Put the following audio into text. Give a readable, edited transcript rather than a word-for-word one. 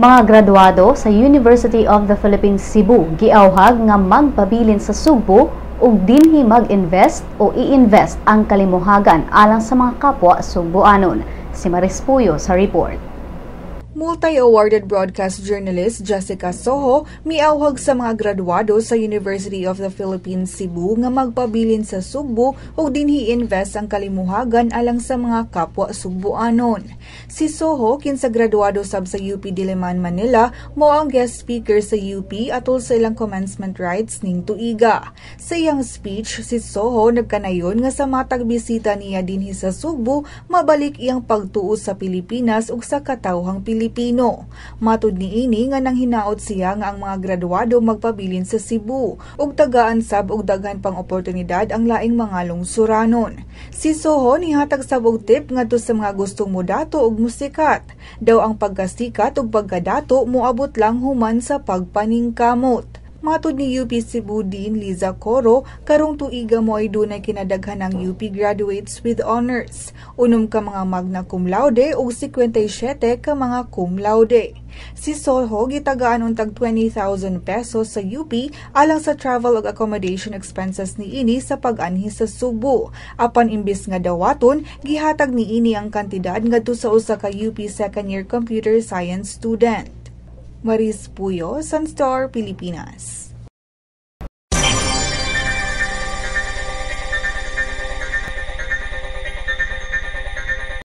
Mga graduado sa University of the Philippines Cebu giawhag nga magpabilin sa Sugbo ug dinhi mag-invest o i-invest ang kalimuhagan alang sa mga kapwa Sugboanon. Si Maris Puyo sa report. Multi-awarded broadcast journalist Jessica Soho miawhag sa mga graduado sa University of the Philippines Cebu nga magpabilin sa Sugbo ug dinhi invest ang kalimuhagan alang sa mga kapwa Sugboanon. Si Soho, kinsa graduado sab sa UP Diliman, Manila, mao ang guest speaker sa UP atol sa ilang commencement rites ning tuiga. Sa iyang speech, si Soho nagkanayon nga sa matag bisita niya dinhi sa Sugbo, mabalik iyang pagtuo sa Pilipinas ug sa katawhang Pilipino. Matud niini nga nang hinaot siya nga ang mga graduado magpabilin sa Cebu ug tagaan sab og daghan pang oportunidad ang laing mga lungsuranon. Si Soho nihatag sab og tip ngadto sa mga gustong modato ug musikat. Daw ang pagkasikat ug pagkadato moabot lang human sa pagpaningkamot. Matud ni UP Cebu Dean Liza Coro, karong tuiga maoy dunay kinadaghan ng UP graduates with honors. 6 ka mga magna cum laude ug 57 ka mga cum laude. Si Soho gitagaan untag 20,000 pesos sa UP alang sa travel ug accommodation expenses niini sa pag-anhi sa Sugbo. Apan imbis nga dawaton, gihatag niini ang kantidad ngadto sa usa ka UP second year computer science student. Maris Puyo, Sunstar, Pilipinas.